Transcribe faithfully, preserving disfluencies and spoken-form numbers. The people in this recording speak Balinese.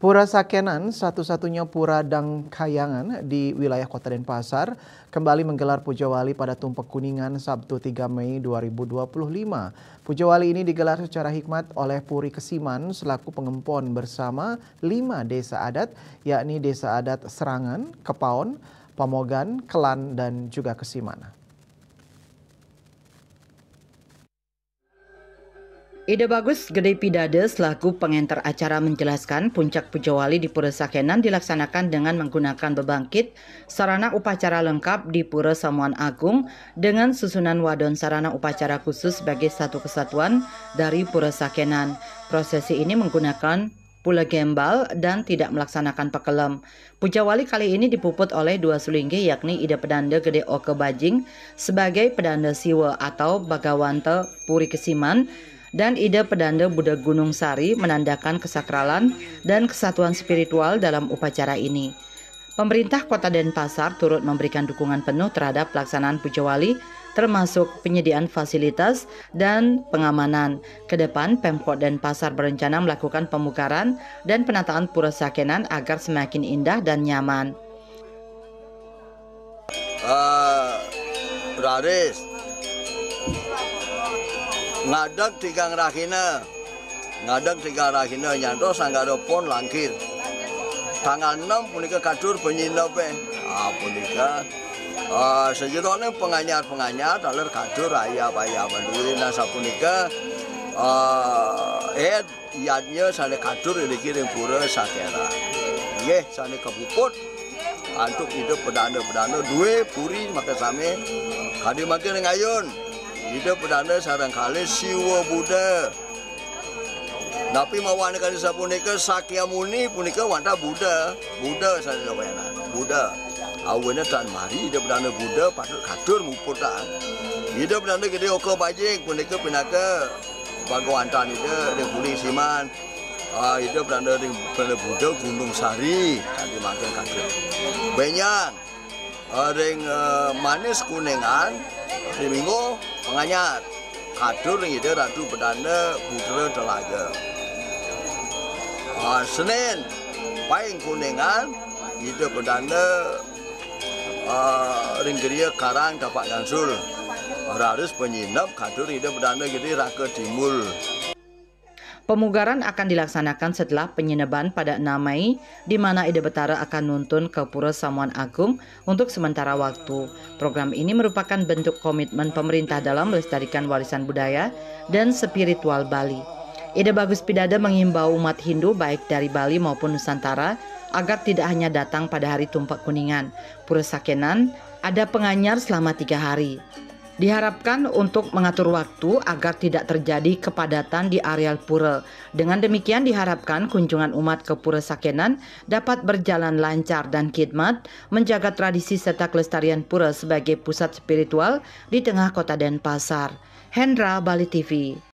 Pura Sakenan, satu-satunya pura Dangkayangan di wilayah Kota Denpasar, kembali menggelar Puja Wali pada Tumpek Kuningan, Sabtu tiga Mei dua ribu dua puluh lima. Puja Wali ini digelar secara hikmat oleh Puri Kesiman selaku pengempon bersama lima desa adat, yakni Desa Adat Serangan, Kepaon, Pamogan, Kelan, dan juga Kesimana. Ida Bagus Gede Pidade selaku pengenter acara menjelaskan puncak Puja Wali di Pura Sakenan dilaksanakan dengan menggunakan bebangkit sarana upacara lengkap di Pura Samuan Agung dengan susunan wadon sarana upacara khusus sebagai satu kesatuan dari Pura Sakenan. Prosesi ini menggunakan pula gembal dan tidak melaksanakan pekelem. Puja Wali kali ini dipuput oleh dua sulinggi, yakni Ida Pedanda Gede Oke Bajing sebagai Pedanda Siwa atau Bagawanta Puri Kesiman dan Ida Pedanda Buddha Gunung Sari menandakan kesakralan dan kesatuan spiritual dalam upacara ini. Pemerintah Kota Denpasar turut memberikan dukungan penuh terhadap pelaksanaan Puja Wali, termasuk penyediaan fasilitas dan pengamanan. Ke depan, Pemkot Denpasar berencana melakukan pemugaran dan penataan Pura Sakenan agar semakin indah dan nyaman. Eh, raris ngadeg tigang rahina, ngadeg tigang rahina nyantos anggara pon langkir. Tanggal enam punika katur penyinepe. Ah, punika, eh, sejerone penganyar-penganyar taler katur ayap-ayap duwe. Nah, sapunika, eh, eh, yadnya sane katur niki ring Pura Sakenan. Nggih, sane kapuput antuk Ida Pedanda-pedanda duwe puri makasami. Kadi mangkin ring ayun, Ida Pedanda sareng kalih Siwa Buddha. Napi mawane kadi sapunika, Sakyamuni punika wantah Buddha, Buddha sane sawenan, Buddha. Awene tan mari Ida Pedanda Buddha patut katur muputang. Ida Pedanda Gede Oka Bajing punika pinaka Bhagawantan Ida ring Puri Siman. Ah, Ida Pedanda ring Pedanda Buddha Gunung Sari, kadi mangkin katur. Benyang, ah, ring, eh, Manis Kuningan, ring Minggu penganyar. Katur ring Ida Ratu Pedanda Putra Telaga. Ah, Senin, Paing Kuningan, Ida Pedanda, ah, ring Griya Karang Tapak Gansul. Raris penyinep katur Ida Pedanda Gede Raka Timbul. Pemugaran akan dilaksanakan setelah penyineban pada enam Mei, di mana Ida Betara akan nuntun ke Pura Samuan Agung untuk sementara waktu. Program ini merupakan bentuk komitmen pemerintah dalam melestarikan warisan budaya dan spiritual Bali. Ida Bagus Pidada mengimbau umat Hindu baik dari Bali maupun Nusantara agar tidak hanya datang pada hari Tumpek Kuningan. Pura Sakenan ada penganyar selama tiga hari. Diharapkan untuk mengatur waktu agar tidak terjadi kepadatan di areal pura. Dengan demikian diharapkan kunjungan umat ke Pura Sakenan dapat berjalan lancar dan khidmat, menjaga tradisi serta kelestarian pura sebagai pusat spiritual di tengah kota Denpasar. Hendra, Bali T V.